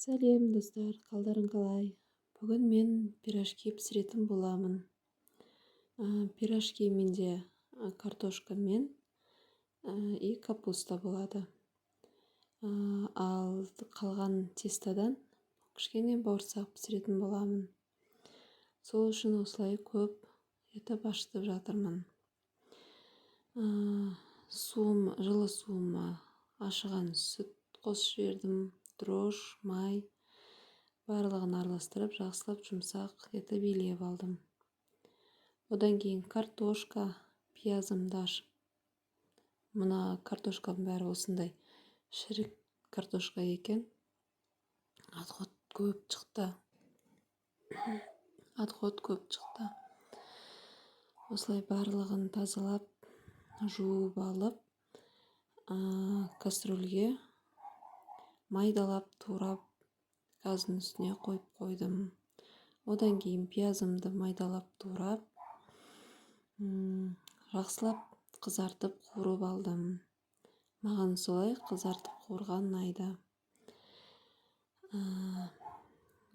Сәлем, достар! Қалдарың қалай? Бүгін мен пирожки пісіретін боламын. Пирожки менде картошкамен и капуста болады. Ал қалған тестодан кішкене бауырсақ пісіретін боламын. Сол үшін осылай көп етіп ашытып жатырмын. Суым, жылы суыма ашыған сүт қосып жібердім, дрожж, май, барлығын араластырып, жақсылап жұмсақ етіп илеп алдым. Одан кейін картошка, пиязымды ашып, мына картошканың бәрі осындай шірік картошка екен. Отход көп шықты. Отход көп шықты. Осылай барлығын тазалап, жуып алып, кастрюльге майдалап турап, газдың үстіне қойып қойдым. Одан кейін пиязымды майдалап турап, жақсылап қызартып қуырып алдым. Маған солай қызартып қуырған ұнайды.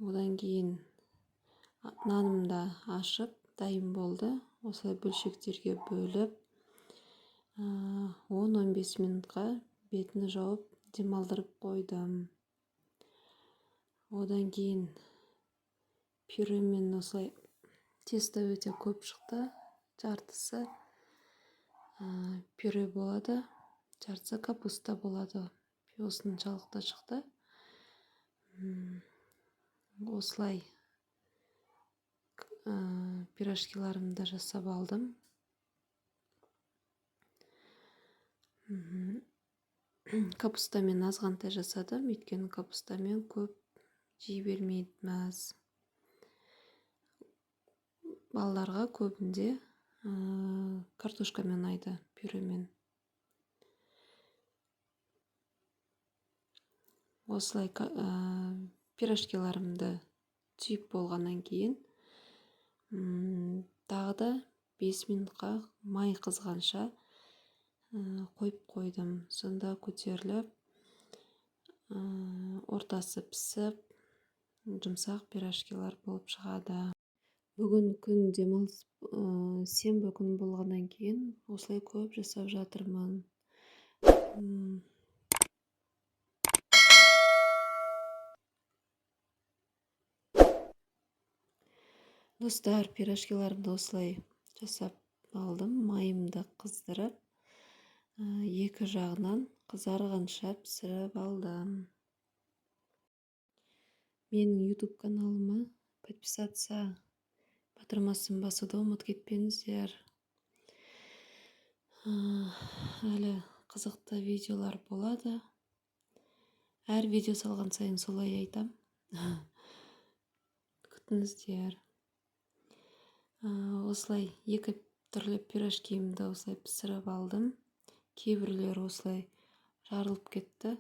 Одан кейін нанымды ашып, дайын болды. Осылай бөлшектерге бөліп, 10-15 минутқа бетін жауып, демалдырып қойдым. Одан кейін пюремен осылай тесто өте көп шықты. Жартысы пюре болады, жартысы капуста болады. Осыншалықты шықты. Осылай пирожкиларымды жасап алдым. Капустамен азғантай жасадым, өйткені капустамен көп жей бермейміз. Балаларға көбінде картошкамен ұнайды, пюремен. Осылай пирожкиларымды түйіп болғаннан кейін тағы да 5 минутқа май қызғанша қойып қойдым. Сонда көтеріліп, ортасы пісіп, жұмсақ пирожкилар болып шығады. Бүгін күн демалыс, сенбі күн болғаннан кейін осылай көп жасап жатырмын. Достар, пирожкиларымды осылай жасап алдым. Майымды қыздырып, екі жағынан қызарғанша пісіріп алдым. Менің YouTube каналыма подписаться батырмасын басуды ұмытып кетпеңіздер. Әлі қызықты видеолар болады. Әр видео салған сайын солай айтам. Күтіңіздер. Осылай екі түрлі пирожкиімді осылай пісіріп алдым. Кейбіреулері осылай жарылып кетті.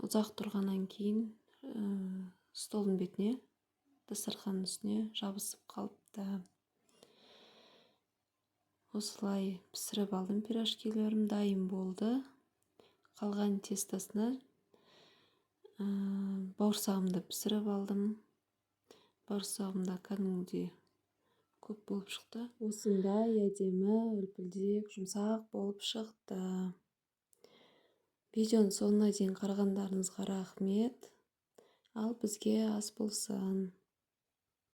Ұзақ тұрғаннан кейін столдың бетіне, дастарханның үстіне жабысып қалыпты. Осылай пісіріп алдым пирожкилерім, дайын болды. Қалған тестосына бауырсағымды пісіріп алдым. Бауырсағым да кәдімгідей көп болып шықты. Осындай әдемі, үлпілдек, жұмсақ болып шықты. Видеоның соңына дейін қарағандарыңызға рахмет. Ал бізге ас болсын.